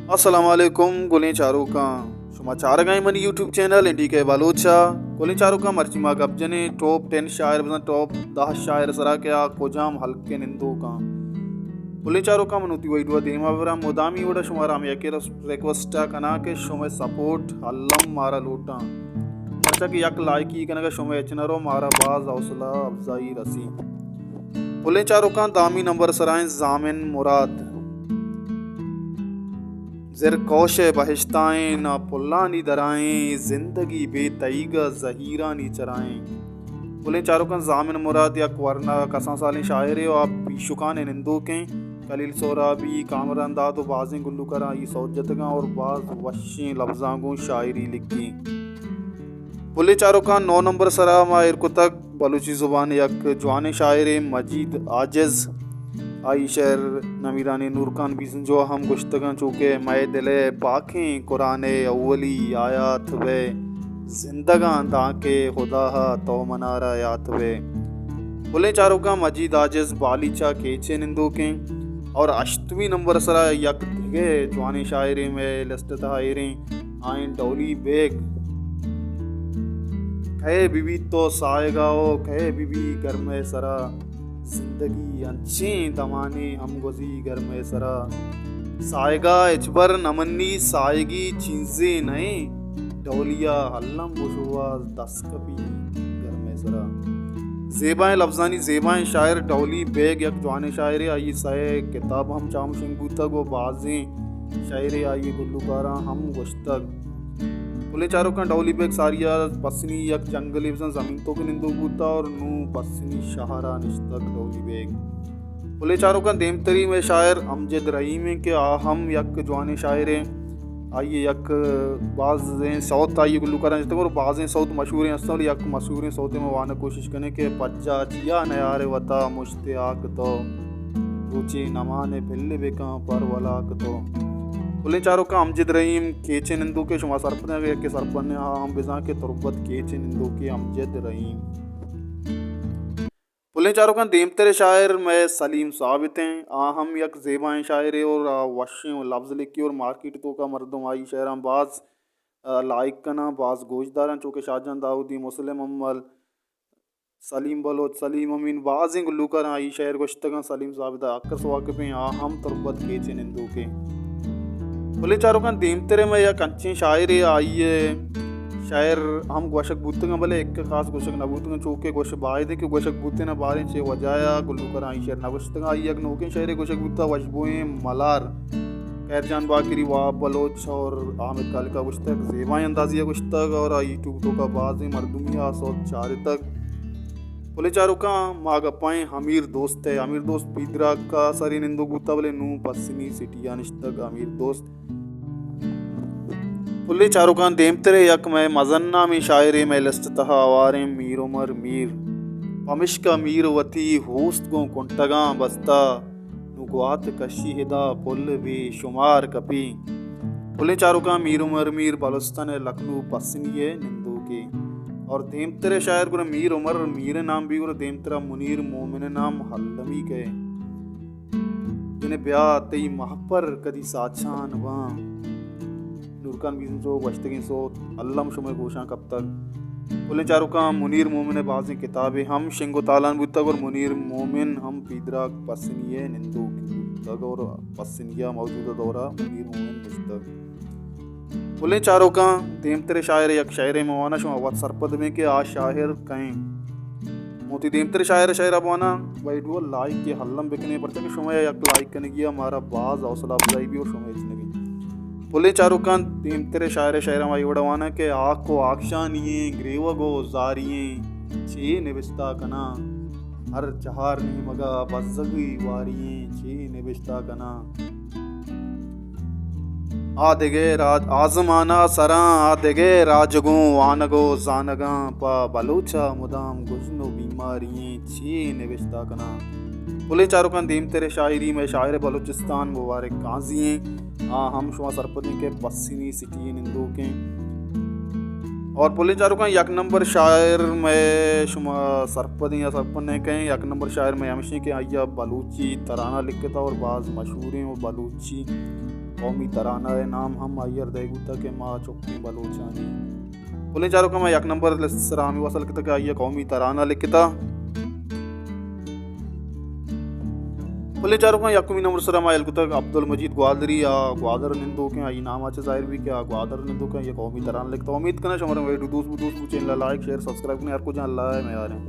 السلام علیکم گلیں چاروکاں، شما چارگائیں منی یوٹیوب چینل این ڈی کے بلوچ ءَ۔ گلیں چاروکاں، مرچی ما گپ جنیں ٹاپ ٹین شاعر بزاں ٹاپ دہ شاعر سرا کہ آ کجام ہلک ءِ نندوکاں۔ گلیں چاروکاں، من وتی ویڈیو ءَ دیما براں، مدامی وڑا شمارا ہم یکے ریکویسٹ ءَ کناں کہ شمئے سپورٹ الم مارا لوٹاں، پرچا کہ یک لائکی کنگ ءَ شمئے ہچ نہ رو، مارا باز حوصلہ افزائی رسی۔ پلیں چاروکاں، دہمی نمبر سرا ایں زامن مراد۔ زر کوش ءِ بہشتائیں، نہ پلانی درائیں، زندگی بے تئیگ ءَ زہیرانی چرائیں۔ پلیں چاروکاں، زامن مراد یک ورنا کسان سالیں شاعرے ءُ آ پیشکان ءِ نندوکیں۔ خلیل سہرابی، کامران داد ءُ بازیں گلوکاراں آئی سوت جتگاں اور باز وشیں لبزاں گوں شاعری لکھی۔ پلیں چاروکاں، نو نمبر سرا ما ایر کتگ بلوچی زبان ءِ یک جوانیں شاعرے مجید عاجز۔ آئی شعر نمیرانیں نورکان بیزنجو ءَ ہم گوشتگاں، چوکہ مئے دل ءِ پاکیں قرآن ءِ اولی آیات بئے، زندگاں دانکہ خدا ءَ تو منارا یات بئے۔ پلیں چاروکاں، مجید عاجز بالیچہ کیچ ءِ نندوکیں اور ہشتمی نمبر سرا یک دگہ جوانیں شاعرے مئے لسٹ ءِ تہا ایریں، آئیں ڈولی بیگ۔ کئے بہ بیت تو ساہگا ءُ کئے بہ بی گرمئے سرا، زندگی انچیں دمانے ہم گوزی گرمئے سرا۔ ساہگا ہچبر نہ منی ساہگی چیزے نئیں، ڈولیا الم ءُ شوہاز دست کپی گرمئے سرا۔ زیبائیں لبزانی زیبائیں شاعر ڈولی بیگ یک جوانیں شاعرے، آئی سئے کتاب ہم چامشنگ بوتگ ءُ بازیں شاعرے آئی گلوکاراں ہم گوشتگ۔ پلیں چاروکاں، ڈولی بیگ ساری ءَ پسنی یک جنگلے بزاں زمین توک ءَ نندوک بوتا اور نوں پسنی شہر ءَ نشتگ ڈولی بیگ۔ پلیں چاروکاں، دیمتری مئے شاعر امجد رحیم ایں کہ آ ہم یک جوانیں شاعرے۔ آئی ءِ یک بازیں سوت آئی ءِ گلوکاراں جتگ اور بازیں سوت مشہوریں ہستاں، ولی یک مشہوریں سوتے ما وانگ کوشش کنیں کہ پجا چیا نیارے وتا مشت آک تو، روچے نمان پل بکاں پر ولاک تو۔ پلیں چاروکاں، امجد رحیم کیچ ءِ نندوکے، شما سرپدیں، اگہ یکے سرپد نہ آ ہم بزاں کہ تربت کیچ ءِ نندوکے امجد رحیم۔ پلیں چاروکاں، دیمتر ءِ شاعر مئے سلیم ثابت ایں، آ ہم یک زیبائیں شاعرے اور آ وشیں لبز لکھی اور مارکیٹ توکا مردم آئی شعراں باز، آ، لائک کناں، باز گوش داراں، چوکہ شاہ جان داؤدی، مسلم امل، سلیم بلوچ، سلیم امین، بازیں گلوکاراں آئی شعر گوشتگاں، سلیم ثابت ءَ اکس واقف ایں، آ ہم تربت کیچ ءِ نندوکے۔ پلیں چاروکاں، دیمتر ءَ مئے یک انچیں شاعرے، آئی ءِ شعر ہم گوشگ بوتگاں، بلے ایک خاص گوشگ نہ بوتگاں، چوکہ گوش باید ایں کہ گوشگ بوتیں، نہ باریں چے وجہ ءَ گلوکاراں آئی شعر نہ گوشتگاں۔ آئی یک نوکیں شعرے گوشگ بوتا، وشبوئیں ملار۔ خیر جان باقری، وہاب بلوچ اور حامد خالق ءَ گوشتگ، زیبائیں اندازے ءَ گوشتگ اور آئی یوٹیوب توکا بازیں مردمی ءَ سوت چارتگ۔ پلیں چاروکاں، ما گپائیں امیر دوست ءِ۔ امیر دوست پیدراک ءَ سرے نندوک بوتا، بلے نوں پسنی سٹی ءَ نشتگ امیر دوست۔ پلیں چاروکاں، دیمتر ءَ یک مئے مزن نامیں شاعرے مئے لسٹ ءِ تہا ہواریں، میر عمر میر۔ پمشکا میر وتی ہوست گوں کنٹگاں بستہ، نوں گوات کشی ادا پل بے شمار کپی۔ پلیں چاروکاں، میر عمر میر بلوچستان ءِ لکھنؤ پسنی ءِ نندوکے۔ اور دیمتر ءِ شاعر گڑا میر عمر میر ءِ نام بی، گڑا دیمترا منیر مومن ءِ نام المی کئے۔ جنے بیا تئی مہپر کدی ساچان باں۔ نورکان بیزنجو گوشتگیں سوت الم شمئے گوشاں کپتگ۔ پلیں چاروکاں، منیر مومن ءِ بازیں کتابے ہم شنگ ءُ تالان بوتگ اور منیر مومن ہم پیدراک پسنی ءِ نندوک بوتگ اور پسنی ءَ موجودہ دور ءَ منیر مومن نشتگ۔ پلیں چاروکاں، دیمتر ءِ شاعر ءِ یک شعرے من واناں، شما وت سرپد بیں کہ آ شاعر کئے ایں۔ من وتی دیمتر ءِ شاعر ءِ شعر ءَ بواناں، ویڈیو ءَ لائک ءَ الم بکنیں، پرچا کہ شمئے یک لائک کنگی ءَ مارا باز حوصلہ افزائی بی اور شمئے ہچ نبی۔ پلیں چاروکاں، دیمتر ءِ شاعر ءِ شعر ءَ ما اے وڑا واناں کہ آک ءُ آکشانی ایں، گریوگ ءُ زاری ایں، چے نبشتہ کناں؟ ہر چہار نیمگ ءَ بزگی واری ایں، چے نبشتہ کناں؟ آ دگہ راج آزمان ءَ سراں، آ دگہ راج گوں وانگ ءُ زانگاں، پہ بلوچ ءَ مدام گژن ءُ بیماری ایں، چے نبشتہ کناں؟ پلیں چاروکاں، دیمتر ءِ شاعری مئے شاعر بلوچستان مبارک قاضی ایں۔ آ ہم شما سرپدیں کہ پسنی سٹی ءِ نندوکیں۔ اور پلیں چاروکاں، یک نمبر شاعر مئے شما سرپدیں یا سرپد نہ کئیں، یک نمبر شاعر مئے ہمشیں کہ آئی ءَ بلوچی ترانہ لکھتا اور باز مشہوریں ءُ بلوچی قومی ترانہ ءِ نام ہم آئی ءَ دئیگ بوتگ کہ ما چکیں بلوچانی۔ پلیں چاروکاں، ما یک نمبر لسٹ سرا ہمے واسطہ لکھتگ کہ آئی ءَ قومی ترانہ لکھتا۔ پلیں چاروکاں، یکمی نمبر سرا ما یل کتگ عبدالمجید گوادری، آ گوادر نندوکیں، آئی نام ءَ چہ ظاہر بی کہ آ گوادر نندوکیں، آئی ءَ قومی ترانہ لکھتا۔ امید کناں شمارا ویڈیو دوست بو، دوست بو، چینل ءَ لائک، شیئر، سبسکرائب کنیں، ہر کجا اللہ ءِ میاریں۔